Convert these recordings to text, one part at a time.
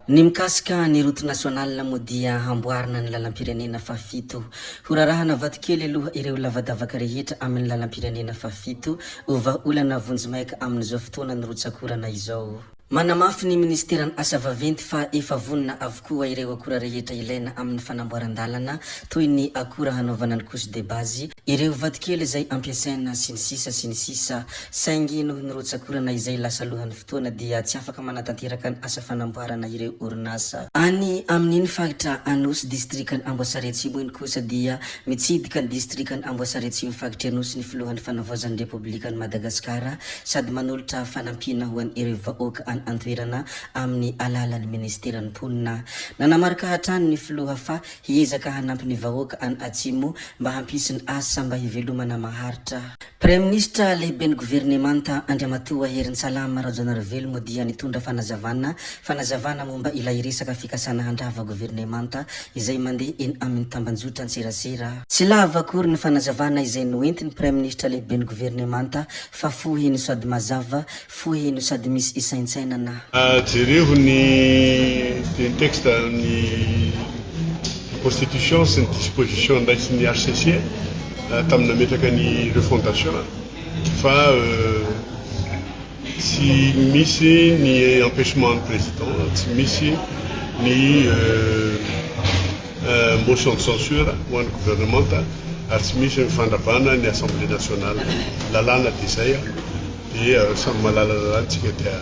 Ny mikasika ny route nationale moa dia hamboarina ny lalam-pirenena fahafito. Horarahana vatokely aloha ireo lavadavaka rehetra amin'ny lalam-pirenena fahafito ho vahaolana vonjimaika amin'izao fotoana ny rotsak'orana izao. Manamafy ny minisiteran'ny Asa vaventy fa efa vonona avokoa ireo akora rehetra ilaina amin'ny fanamboaran-dalana toy ny akora hanaovana ny couche de base, ireo vatokely izay ampiasaina sy ny sisa sy ny sisa Saingy noho ny rotsak'orana izay lasa alohan'ny fotoana dia tsy afaka manatanteraka ny asa fanamboarana ireo orinasa. Any amin'iny faritra Anosy distrikan'i Amboasary Atsimo iny kosa dia mitsidika ny distrikan'i Amboasary Atsimo faritr'i Anosy ny filohan'ny fanavaozan'ny Repoblikan'i Madagasikara sady manolotra fanampiana ho an'ireo vahoaka any an-toerana amin'ny alalan'ny minisiteran'ny mponina. Nanamarika hatrany ny filoha fa hiezaka hanampy ny vahoaka any Atsimo mba hampisy ny asa mba hivelomana maharitra. Praiminisitra lehiben'ny governemanta Andriamatoa Herintsalama Rajaonarivelo moa dia nitondra fanazavana fanazavana momba ilay resaka fikasana handrava governemanta izay mandeha eny amin'ny tambanjotran-tserasera. Tsy lava akory ny fanazavana izay noentin'ny Praiminisitra lehiben'ny governemanta fa fohy no sady mazava, fohy no sady misy isaintsainana. Jereo ny texte ny constitution sy ny disposition nraisin'ny HCC tamin'ny nametraka ny refondation fa tsy misy ny empêchement ny président, tsy misy ny motion de censure ho an'ny gouvernemanta ary tsy misy ny fandravana ny assemblée nationale. Lalàna dia izay dia samy mahalala lalàna tsika dia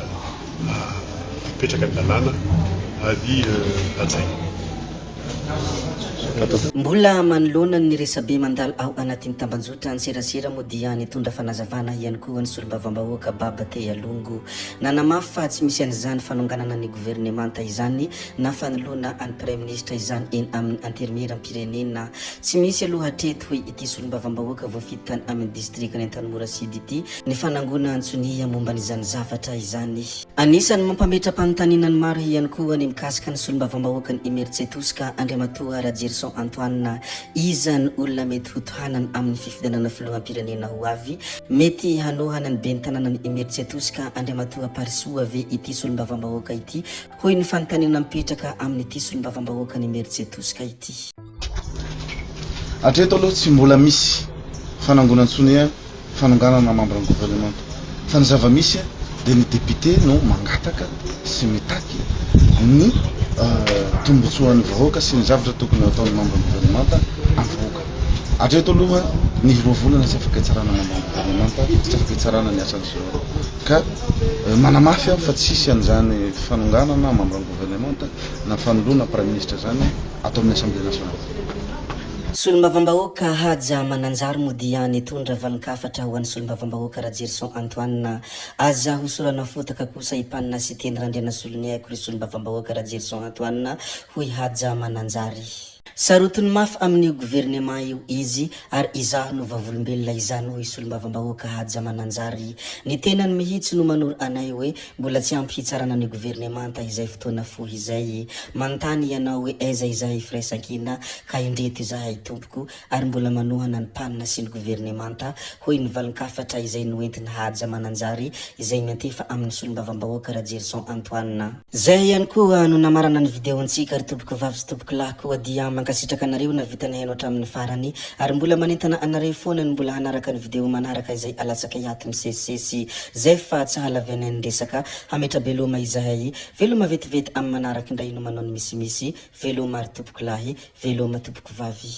apetraka ny lalàna ary hajaina. Mbola manoloana ny resabe mandalo ao anatin'ny tambanjotran-tserasera moa dia nitondra fanazavana ihany koa ny solombavambahoaka Baba Tealongo. Nanamafy fa tsy misy an'izany fanonganana ny governemanta izany na fanoloana an'ny praiminisitra izany eny amin'ny anterimieram-pirenena. Tsy misy aloha hatreto, hoy ity solombavambahoaka voafidy tany amin'ny distrikan'i Antanimora Sud ity, ny fanangonan-tsonia momba an'izany zavatra izany. Anisan'ny mampametra-panontaniana ny maro ihany koa ny mikasika ny solombavambahoakan'i Imerintsiatosika, Andriamatoa Rajerison Antoine. Iza no olona mety ho tohanana amin'ny fifidianana filoham-pirenena ho avy? Mety hanohana ny ben'ny tanànan'i Imerintsiatosika, Andriamatoa Parisoa ve ity solombavambahoaka ity? Hoy ny fanontaniana mipetraka amin'ity solombavambahoakan'i Imerintsiatosika ity. Hatreto aloha tsy mbola misy fanangonan-tsonia fanonganana membre ny gouvernemanta fa ny zava-misy dia ny député no mangataka sy mitaky ny tombotsoan'ny vahoaka sy ny zavatra tokony ho ataon'ny membre ny gouvernemanta amin'ny vahoaka. Hatreto aloha ny roa volana tsy afaka hitsarana membre ny gouvernemanta, tsy afaka hitsarana ny asan'izy ireo ka manamafy aho fa tsy hisy an'izany fanonganana membre ny gouvernemanta na fanoloana praiminisitra izany ato amin'ny Assemblée nationale. Solombavambahoaka Haja Mananjary moa dia nitondra valin-kafatra ho an'ny solombavambahoaka Rajerison Antoine. Aza hosorana fotaka kosa i Mpanina Siteny Randrianasoloniaiko ry solombavambahoaka Rajerison Antoine, hoy Haja Mananjary. Sarotiny mafy amin'io governemant io izy ary izaho no vavolombelona izany hoy solombavambahoaka Haja Mananjary. Ny tenany mihitsy no manoro anay hoe mbola tsy ampy hitsarana ny governemanta izay fotoana fohy izay. Manontany ianao hoe aiza izahay firaisankina ka indreto izahay tompoko ary mbola manohana ny PAN sy ny governemanta hoy ny valin-kafatra izay noentin'i Haja Mananjary izay miantefa amin'ny solombavambahoaka Rajerison Antoine. Zay ihany koa no namarana ny video-ntsika ry tompoko vavy sy tompoko lahy koa dia mankasitraka anareo navita nihaino hatramin'ny farany ary mbola manentana anareo foana ny mbola hanaraka ny video manaraka izay alatsakay ato misesisesy zay fa tsy hahalavianay ny resaka hametra-beloma izahay veloma vetivety amin'ny manaraka indray no manao ny misimisy veloma ry tompoko lahy veloma tompoko vavy.